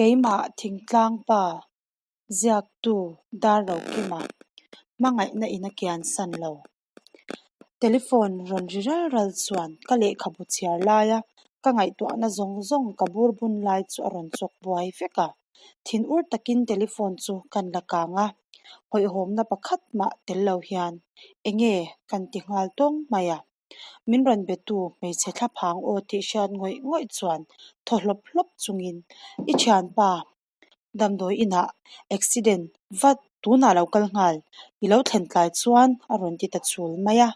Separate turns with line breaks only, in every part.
Keimah thingtlang pa ziaktu Darrokima hmangaihna in a kian san lo. Telephone rawn ri ral ral chuan ka lehkhabu chhiar laia ka ngaihtuahna zawng zawng ka bur bun lai chu a rawn chawk buai vek a. Thinur takin telephone chu kan la kang a, hawihhawmna pakhat mah tel lo hian enge kan ti nghal tawng mai a. Min rawn betu hmeichhe thlaphang aw tih hriat ngawih ngawih chuan thaw hlawp hlawp chungin i thianpa damdawi inah accident vat tunah lo kal nghal i lo thlen tlai chuan a rawn ti ta chul mai a.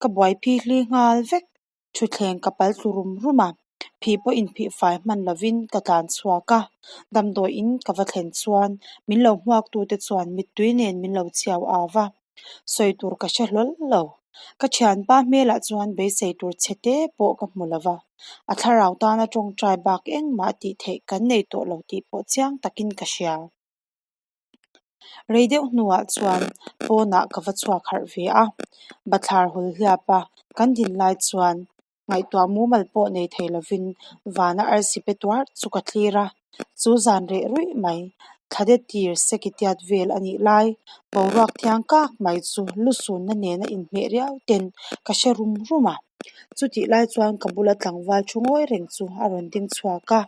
Ka buai phihli nghal vek. Thutthleng ka pal tlu rum rum a, phih pawh inphih fai hman lovin ka tlan chhuak a. Damdawi in ka va thlen chuan min lo hmuaktute chuan mittui nen min lo chhiau au va. Sawi tur ka hre hlawl lo. Ka thianpa hmelah chuan beisei tur chhe te pawh ka hmu lo va, a thlarau tana tawngtai bak engmah tih theih kan nei tawh lo tih pawh chiang takin ka hria. Rei deuh hnuah chuan pawnah ka va chhuak harh ve a, bathlar hul hliapa kan din lai chuan ngaihtuah mumal pawh nei thei lovin vana arsi pe tuar chu ka thlir a, chu zan reh ruih mai, thlade tir sekitiat vel a nih lai, boruak thiang kak mai chu lusunna nena inhmeh riau ten ka hre rum rum a. Chutih lai chuan ka bula tlangval thu ngawi reng chu a rawn ding chhuak a.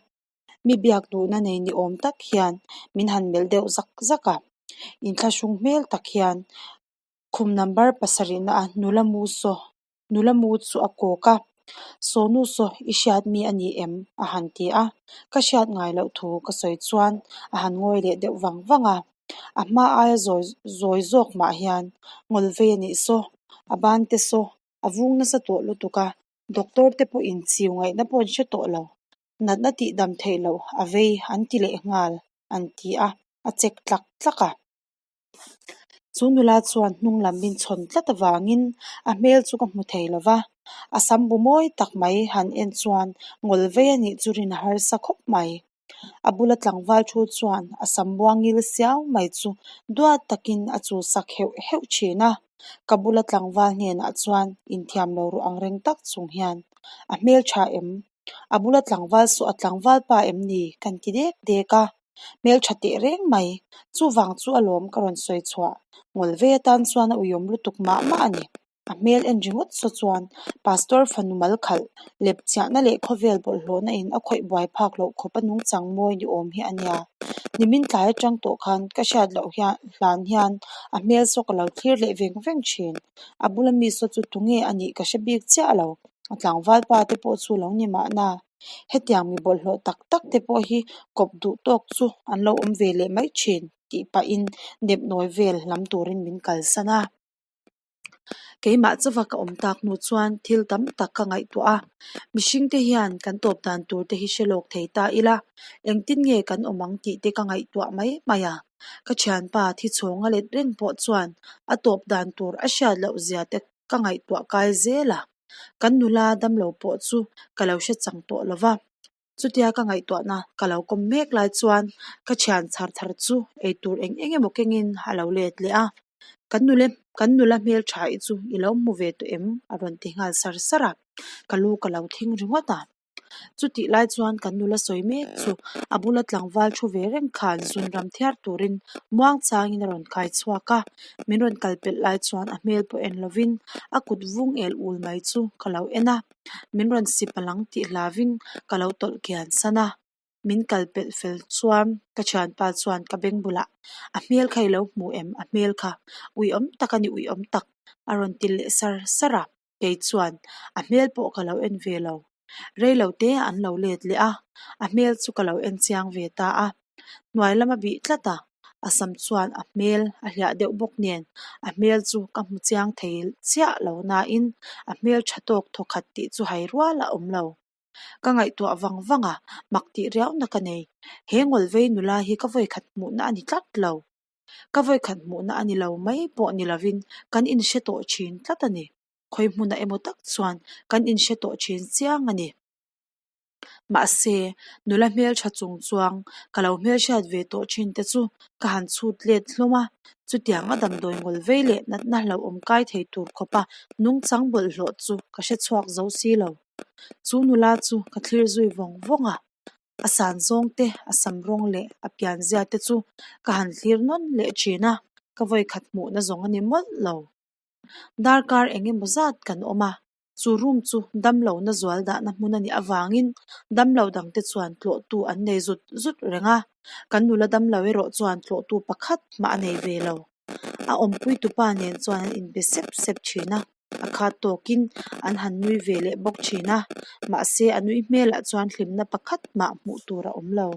Mi biak duhna nei ni awm tak hian min han melh deuh zak zak a, inthlahrung hmel tak hian khum number pasarihna a nula mu saw nula mu chu a kawk a, Sawnu saw i hriat mi a ni em? a han ti a, ka hriat ngai loh thu ka sawi chuan a han ngawi leh deuh vang vang a, a hma aia zawi zawi zawk mah hian ngawlvei a nih saw, a ban te saw a vung nasa tawh lutuk a, doctor te pawhin chiu ngaihna pawh an hre tawh lo. Natna tih dam theih loh a vei an ti leh nghal an ti a, a chek tlak tlak a. Chu nula chuan hnung lam min chhawn tlat avangin a hmel chu ka hmu thei lo va, a sam bu mawi tak mai han en chuan ngawl vei a nih chu rin a harsa khawp mai. A bula tlangval thu chuan a sam buang ngil siau mai chu duat takin a chulsak heuh heuh thin a, ka bula tlangval hnenah chuan inthiam lo ruh ang reng tak chung hian a hmeltha em? A bula tlangval saw a tlangval pa em ni? Kan ti dek dek a, hmeltha teh reng mai. Chuvang chu alawm ka rawn sawi chhuah. Ngawl vei atan chuan a uiawm lutuk mah mah a ni. A hmel en ringawt saw chuan Pastor fanu mal khalh, lepchiahna leh khawvel bawlhhlawhna in a khawih buai phak loh khawp a nungchang mawi ni awm hi a nia. Nimin tlai atang tawh khan ka hriat loh hian hlan hian a hmel saw ka lo thlir leh veng veng thin. A bula mi saw chu tunge a nih ka hre bik chiah lo. A tlangval pa te pawh chu lo ni mahna. Hetiang mi bawlhhlawh tak tak te pawh hi kawp duh tawk chu an lo awm ve leh mai thin tih pahin nepnawi vel lam turin min kalsan a. Keimah chauha ka awm tak hnu chuan thil tam tak ka ngaihtuah a, mihring te hian kan tawp dan tur te hi hre lawk thei ta ila, engtin nge kan awm ang tih te ka ngaihtuah mai mai a. Ka thianpa thi chhawng a let reng pawh chuan a tawp dan tur a hriat loh zia te ka ngaihtuah kai zel a, kan nula damlo pawh chu ka lo hre chang tawh lo va. Chutia ka ngaihtuahna ka lo kawm mek lai chuan ka thian chhar thar chu eitur eng eng emaw kengin a lo let leh a, Kan nule kan nula hmeltha i chu i lo hmu ve tawh em? a rawn ti nghal sar sar a, ka lu ka lo thing ringawt a. Chutih lai chuan kan nula sawi mek chu a bula tlangval thu ve reng khan zun ram thiar turin muang changin a rawn kai chhuak a, min rawn kal pelh lai chuan a hmel pawh en lovin a kut vung el ul mai chu ka lo en a, min rawn sip a lang tih hlavin ka lo tawlh kian san a, min kal pelh fel chuan ka thianpa chuan ka beng bulah a hmel kha i lo hmu em a hmel kha uiawm tak a ni uiawm tak a rawn ti leh sar sar a. Kei chuan a hmel pawh ka lo en ve lo. Rei lo te an lo let leh a, a hmel chu ka lo en chiang ve ta a. Hnuai lam a bih tlat a, a sam chuan a hmel a hliah deuh bawk nen a hmel chu ka hmu chiang thei chiah lo nain a hmel tha tawk thawkhat tih chu hai rual a awm lo. Ka ngaihtuah vang vang a, mak tih riauna ka nei. He ngawlvei nula hi ka vawikhat hmuhna a ni tlat lo. Ka vawikhat hmuhna a ni lo mai pawh ni lovin kan inhre tawh thin tlat a ni. Khawi hmunah emaw tak chuan kan inhre tawh thin chiang a ni. Mahse, nula hmeltha chung chuang ka lo hmelhriat ve tawh thin te chu ka han chhut let hlawm a, chutiang a damdawi ngawl vei leh natna hlauhawm kai thei tur khawpa nungchang bawlhhlawh chu ka hre chhuak zo si lo. Chu nula chu ka thlir zui vawng vawng a. A san zawng te, a sam rawng leh a pian zia te chu ka han thlir nawn leh thin a, ka vawikhat hmuhna zawng a ni mawlh lo. Darkar eng emaw zat kan awm a, chu room chu damlohna zual dahna hmun a nih avangin damlo dangte chuan tlawhtu an nei zut zut reng a, kan nula damlo erawh chuan tlawhtu pakhat mah a nei ve lo. A awmpui tupa nen chuan an inbe sep sep thin a, a khat tawkin an han nui ve leh bawk thin a, mahse a nui hmelah chuan hlimna pakhat mah hmuh tur a awm lo.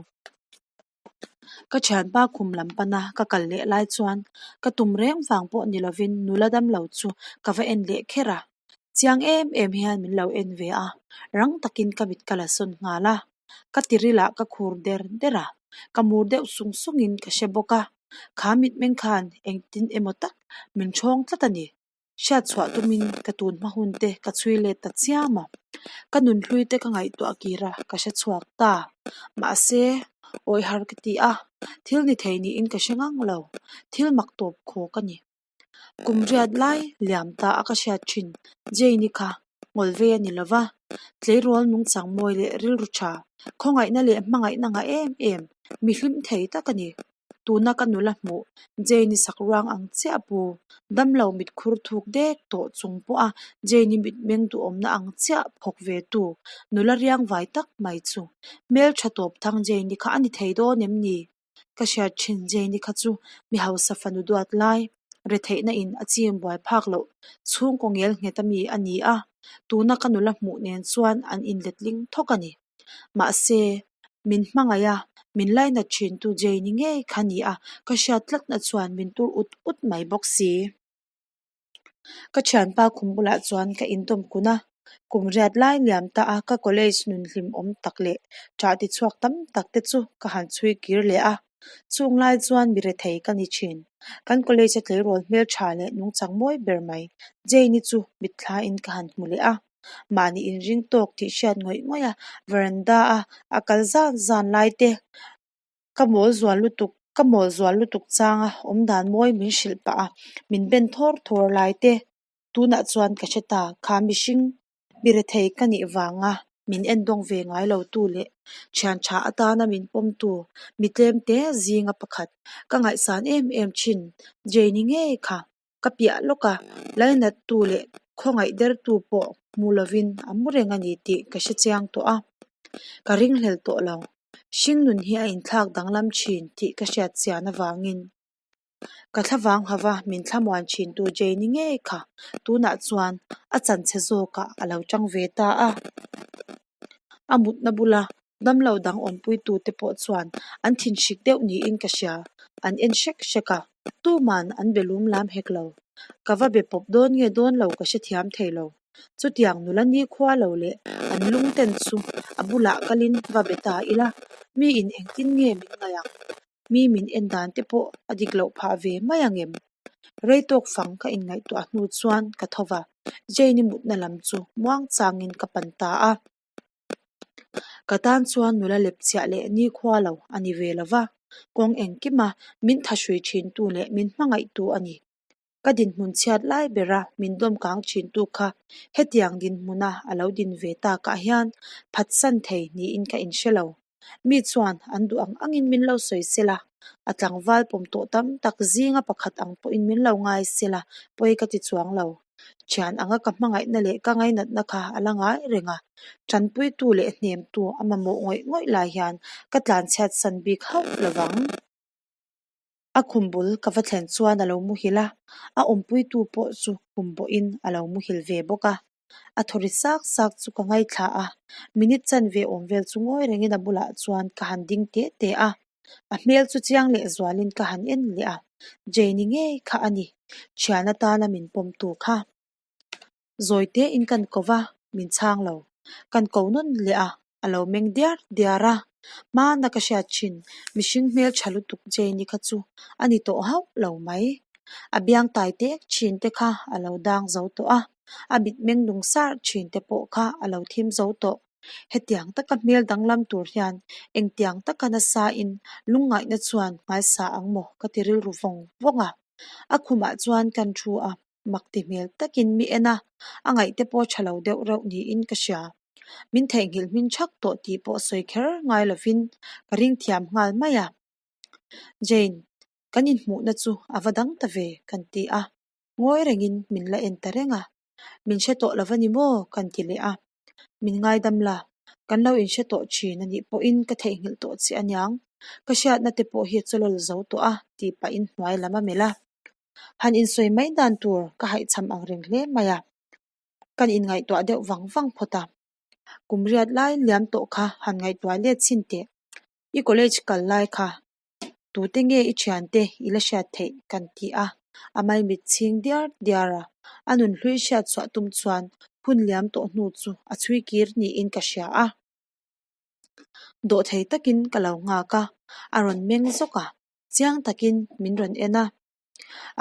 Ka thianpa khum lam pana ka kal leh lai chuan ka tum reng vang pawh ni lovin nula damlo chu ka va en leh kher a, chiang em em hian min lo en ve a, rang takin ka mit ka la sawn nghal a, ka tirilah ka khur der der a, ka mur deuh sung sungin ka hre bawk a, kha mitmeng khan engtin emaw tak min ṭhawng tlat a ni. Hriatchhuah tumin ka tun hma hun te ka chhui let ta chiam a, ka nunhlui te ka ngaihtuah kir a, ka hre chhuak ta. Mahse, awi har ka ti a, thil ni thei niin ka hre ngang lo, thil mak tawp khawk a ni. Kum riat lai liam ta a ka hriat thin Jane-i kha ngawl vei a ni lo va, tleirawl nungchang mawi leh rilru tha, khawngaihna leh hmangaihna ngah em em, mi hlim thei tak a ni. Tuna ka nula hmuh Jane-i sakruang ang chiah pu, damlo mitkhur thuk dek tawh chung pawha Jane-i mitmeng duhawmna ang chiah phawk ve tu nula riang vai tak mai chu hmeltha tawp thang Jane-i kha a ni thei dawn em ni? Ka hriat thin Jane-i kha chu mi hausa fanu duat lai, retheihna in a chim buai phak loh chhungkaw ngel nghet ami a ni a, tuna ka nula hmuh nen chuan an inletling thawk a ni. Mahse, min hmangaih a, min lainat thintu Jane-i ngei kha ni a, ka hriat tlatna chuan min tur ut ut mai bawk si. Ka thianpa khum bulah chuan ka indawm kun a, kum riat lai liam ta a ka college nun hlimawm tak leh ṭah tichhuak tam tak te chu ka han chhui kir leh a. Chung lai chuan mi rethei ka ni thin. Kan college a tleirawl hmeltha leh nungchang mawi ber mai Jane-i chu mitthlain ka han hmu leh a. Mahni inring tawk tih hriat ngawih ngawih a veranda a a kal zan zan lai te ka mawl zual lutuk ka mawl zual lutuk changa awmdan mawi min hrilh pah a min ben thawr thawr lai te tunah chuan ka hre ta kha mihring mi rethei ka nih vanga min endawng ve ngai lo tu leh thian tha atana min pawm tu mi tlem te zinga pakhat ka ngaihsan em em thin Jane-i ngei kha. Ka piah lawk a, lainattu leh khawngaih dertu pawh hmu lovin a mu reng a ni tih ka hre chiang tawh a, ka ringhlel tawh lo. Hringnun hi a inthlak danglam thin tih ka hriat chian avangin ka thlavang hava min thlamuan thintu Jane-i ngei kha tunah chuan a chanchhe zawkah a lo tang ve ta a. A mutna bula damlo dang awmpuitute pawh chuan an thinhrik deuh niin ka hria, an en hrek hrek a, tuman an be lum lam hek lo. Ka va be pawp dawn nge dawn lo ka hrethiam thei lo. Chutiang nula nikhua lo leh an lungten chu a bulah kalin va be ta ila, miin engtin nge min ngaih ang? Mi min en dan te pawh a dik loh phah ve mai ang em? Rei tawk fang ka inngaihtuah hnu chuan ka tho va, Jane-i mutna lam chu muang changin ka pan ta a. Ka tan chuan nula lepchiah leh nikhua lo a ni ve lo va, kawng engkima min thahrui thintu leh min hmangaihtu a ni. Ka dinhmun chhiat lai bera min dawmkang thintu kha hetiang dinhmuna a lo din ve takah hian phatsan thei niin ka inhre lo. Mi chuan an duh ang angin min lo sawi sel a, a tlangval pawm tawh tam tak zinga pakhat ang pawhin min lo ngai sel a, pawi ka ti chuang lo. Thian anga ka hmangaihna leh ka ngainatna kha a la ngai reng a, tanpuitu leh hnemtu a mamawh ngawih ngawih lai hian ka tlanchhiatsan bik hauh lo vang. A khum bul ka va thlen chuan a lo muhil a, a awmpuitu pawh chu khum bawhin a lo muhil ve bawk a. A thaw ri sak sak chu ka ngaithla a, minute chanve awm vel chu ngawi rengin a bulah chuan ka han ding teh teh a. A hmel chu chiang leh zualin ka han en leh a, Jane-i ngei kha a ni, thian atana min pawmtu kha. Zawi tein kan ko va, min chhang lo. Kan ko nawn leh a, a lo meng diar diar a. Hmana ka hriat thin, mihring hmel tha lutuk Jane-i kha chu a ni tawh hauh lo mai. A biang tai tek thin te kha a lo dang zo tawh a, a mitmeng lung sar thin te pawh kha a lo thim zo tawh. Hetiang taka hmel danglam tur hian engtiang taka nasa in lungngaihna chuan hmaisa ang maw ka ti rilru vawng vawng a. A khumah chuan kan thu a. Mak ti hmel takin mi en a, a ngaihte pawh tha lo deuh reuh niin ka hria. Min theihnghilh hmin thak tawh tih pawh sawi kher ngai lovin ka ring thiam nghal mai a. Jane, kan inhmuhna chu a va dang ta ve, kan ti a. Ngawi rengin min la en ta reng a. Min hre tawh lo va ni maw? kan ti leh a. Min ngaidam la, kan lo inhre tawh thin a nih pawhin ka theihnghilh tawh che aniang. Ka hriatna te pawh hi a chawlawl zo tawh a, tih pahin hnuai lam a melh a. Han insawi mai dan tur ka haihchham ang reng hle mai a. Kan inngaihtuah deuh vang vang phawt a. Kum riat lai liam tawh kha han ngaihtuah let chhin teh. I college kal lai kha tute nge i thiante i la hriat theih kan ti a, a maimit chhing diar diar a, a nunhlui hriat chhuah tum chuan hun liam tawh hnu chu a chhui kir niin ka hria a. Dawhthei takin ka lo nghak a, a rawn meng zawk a, chiang takin min rawn en a.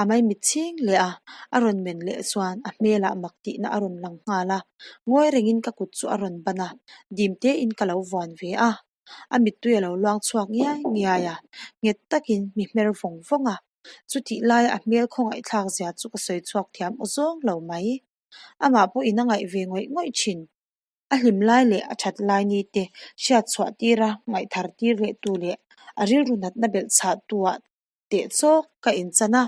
A maimit chhing leh a, a rawn men leh chuan a hmelah mak tihna a rawn lang nghal a, ngawi rengin ka kut chu a rawn ban a, dim tein ka lo vuan ve a. A mittui a lo luang chhuak ngiai ngiai a, nghet takin mi hmer vawng vawng a. Chutih laia a hmel khawngaihthlak zia chu ka sawi chhuak thiam aw zawng lo mai. Amah pawhin a ngaih ve ngawih ngawih thin. A hlim lai leh a that lai ni te hriat chhuah tira ngaihthar tir leh tu leh a rilru natna belh chhah tu ah teh chawk ka inchan a,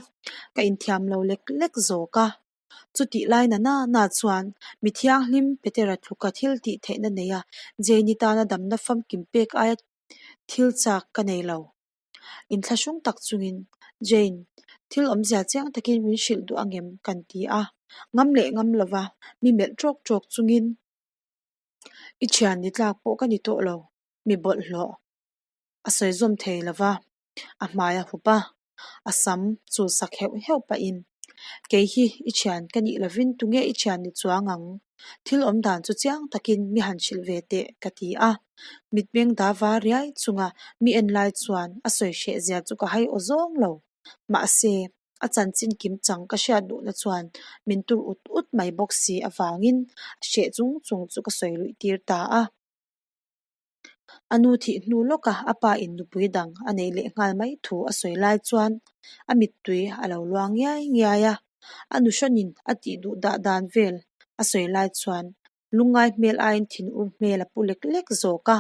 ka inthiam lo lek lek zawk a. Chutih lai na na na chuan mi thianghlim Petera tluka thil tih theihna nei a Jane-i tana damna famkim pek aia thil chak ka nei lo. Inthlahrung tak chungin, Jane, thil awmzia chiang takin min hrilh duh angem? kan ti a, ngam leh ngam lova mi melh ṭawk ṭawk chungin, I ṭhian ni tlak pawh ka ni tawh lo, mi bawlhhlawh a sawi zawm thei lova. A hmai a hup a, a sam chul sak heuh heuh pahin, Kei hi i thian ka nih lovin tunge i thian ni chuang ang? Thil awm dan chu chiang takin mi han hrilh ve teh, ka ti a. Mitmeng da var riai chunga mi en lai chuan a sawi hreh zia chu ka hai aw zawng lo. Mahse, a chanchin kim chang ka hriat duhna chuan min tur ut ut mai bawk si avangin hreh chung chung chu ka sawi luih tir ta a. A nu thih hnu lawka a pa in nupui dang a neih leh nghal mai thu a sawi lai chuan a mittui a lo luang ngiai ngiai a, a nu hrawnin a tih duh dah dan vel a sawi lai chuan lungngai hmel aiin thinur hmel a pu lek lek zawk a.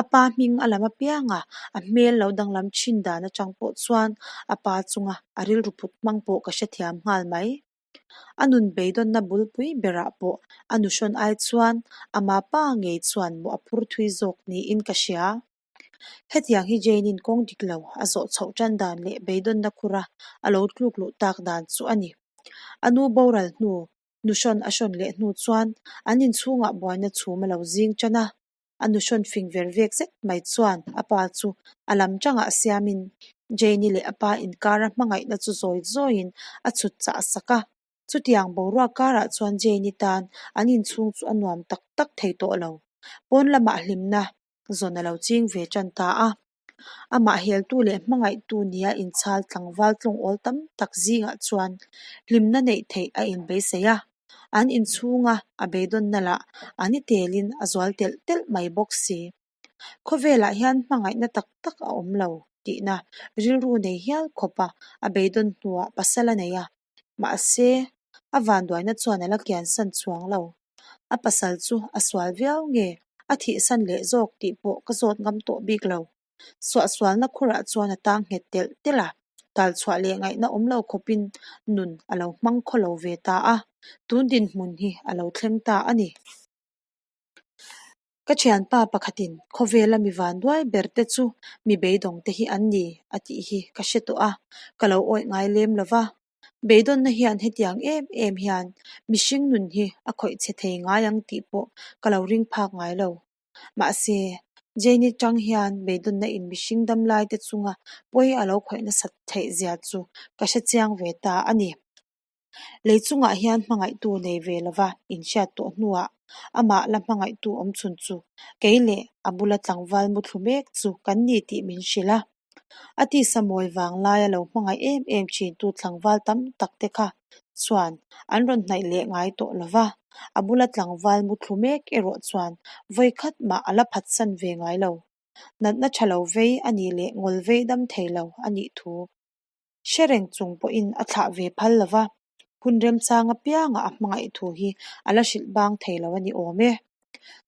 A pa hming a lam apianga a hmel lo danglam thin dan atang pawh chuan a pa chunga a rilru put hmang pawh ka hrethiam nghal mai. A nun beidawnna bulpui berah pawh a nuhrawn ai chuan ama pa ngei chuan mawh a phur thui zawk niin ka hria. Hetiang hi Jane-in kawng dik lo a zawh chhoh tan dan leh beidawnna khura a lo tluk luh tak dan chu a ni. A nu boral hnu, nuhrawn a hrawn leh hnu chuan an inchhungah buaina chhum a lo zing tan a. A nuhrawn fing ver vek zet mai chuan a pa chu a lam tangah siamin Jane-i leh a pa inkara hmangaihna chu zawi zawiin a chhut chah sak a. Chutiang boruak karah chuan Jane-i tan an inchhung chu a nuam tak tak thei tawh lo. Pawn lamah hlimna zawn a lo ching ve tan ta a. Amah heltu leh hmangaihtu nia inchhal tlangval tlawngawl tam tak zingah chuan hlimna neih theih a inbeisei a, an inchhunga a beidawnna lah a ni telin a zual telh telh mai bawk si. Khawvelah hian hmangaihna tak tak a awm lo tihna rilru nei hial khawpa a beidawn hnuah pasal a nei a, mahse a vanduaina chuan a la kiansan chuang lo. A pasal chu a sual viau nge a thihsan leh zawk tih pawh ka zawt ngam tawh bik lo. Suahsualna khurah chuan a tang nghet telh telh a, talchhuah leh ngaihna awm lo khawpin nun a lo hmang khaw lo ve ta a, tun dinhmun hi a lo thleng ta a ni. Ka thianpa pakhatin khawvela mi vanduai ber te chu mi beidawng te hi an ni a tih hi ka hre tawh a, ka lo awih ngai lem lo va. Beidawnna hian hetiang em em hian mihring nun hi a khawih chhe thei ngai ang tih pawh ka lo ring phak ngai lo. Mahse, Jane-i tang hian beidawnna in mihring damlai te chunga pawi a lo khawih nasat theih zia chu ka hre chiang ve ta a ni. Lei chungah hian hmangaihtu nei ve lova inhriat tawh hnuah amah la hmangaihtu awmchhun chu kei leh a bula tlangval muthlu mek chu kan ni tih min hrilh a. A tisa mawi vang laia lo hmangaih em em thintu tlangval tam tak te kha chuan an rawn hnaih leh ngai tawh lova, a bula tlangval muthlu mek erawh chuan vawikhat mah a la phatsan ve ngai lo. Natna tha lo vei a nih leh ngawl vei dam thei lo a nih thu Hre reng chung pawhin a thlah ve phal lo va, hun remchang apiangah a hmangaih thu hi a la hrilh bang thei lo a ni awm e.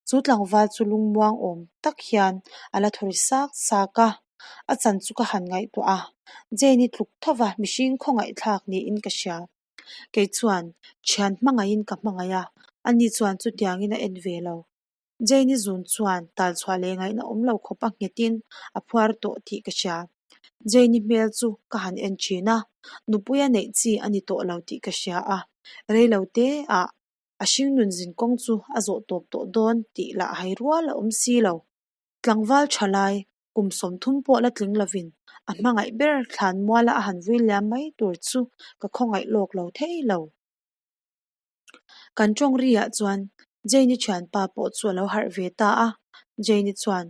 Chu tlangval chu lungmuang awm tak hian a la thaw ri sak sak a, a chan chu ka han ngaihtuah a, Jane-i tluk thova mihring khawngaihthlak niin ka hria. Kei chuan thian hmangaihin ka hmangaih a, ani chuan chutiangin a en ve lo. Jane-i zun chuan talchhuah leh ngaihna awm lo khawp a nghetin a phuar tawh tih ka hria. Jane-i hmel chu ka han en thin a, nupuia neih chi a ni tawh lo tih ka hria a, reilo te ah a hringnun zin kawng chu a zawh tawp tawh dawn tih lah hai rual a awm si lo. Tlangval tha lai kum 30 pawh la tling lovin a hmangaih ber thlan muala a han vui liam mai tur chu ka khawngaih lawk lo thei lo. Kan tawng ri ah chuan Jane-i thianpa pawh chu a lo harh ve ta a, Jane-i chuan,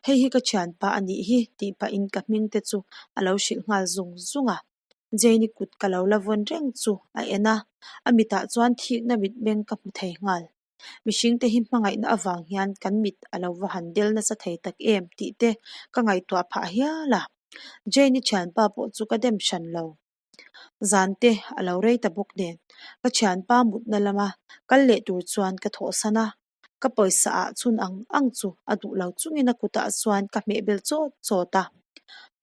Hei hi ka thianpa a nih hi tih pahin ka hming te chu a lo hrilh nghal zung zung a. Jane-i kut ka lo la vawn reng chu a en a, a mitah chuan thikna mitmeng ka hmu thei nghal. Mihring te hi hmangaihna avang hian kan mit a lo va han del nasa thei tak em tih te ka ngaihtuah phah hial a. Jane-i thianpa pawh chu ka dem hran lo. Zan te a lo rei ta bawk nen ka thianpa mutna lama kal leh tur chuan ka thawhsan a, ka pawisa ah chhun ang ang chu a duh lo chungin a kutah chuan ka hmehbel chawt chawt a.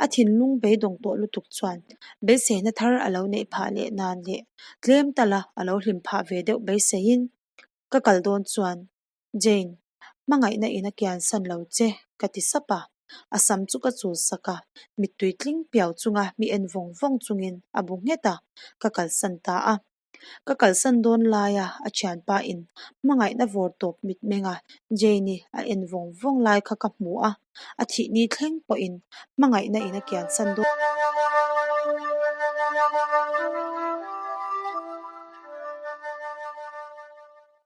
A thinlung beidawng tawh lutuk chuan beiseina thar a lo neih phah leh nan leh tlem tala a lo hlim phah ve deuh beiseiin ka kal dawn chuan Jane, hmangaihna in a kian san lo che, ka ti sap a. A sam chu ka chul sak a, mittui tling piau chunga mi en vawng vawng chungin a bu nghet a, ka kalsan ta a. Ka kalsan dawn laia a thianpa in hmangaihna vawr tawp mitmenga Jane-i a en vawng vawng lai kha ka hmu a, a thih ni thleng pawhin hmangaihna in a kian san dawn.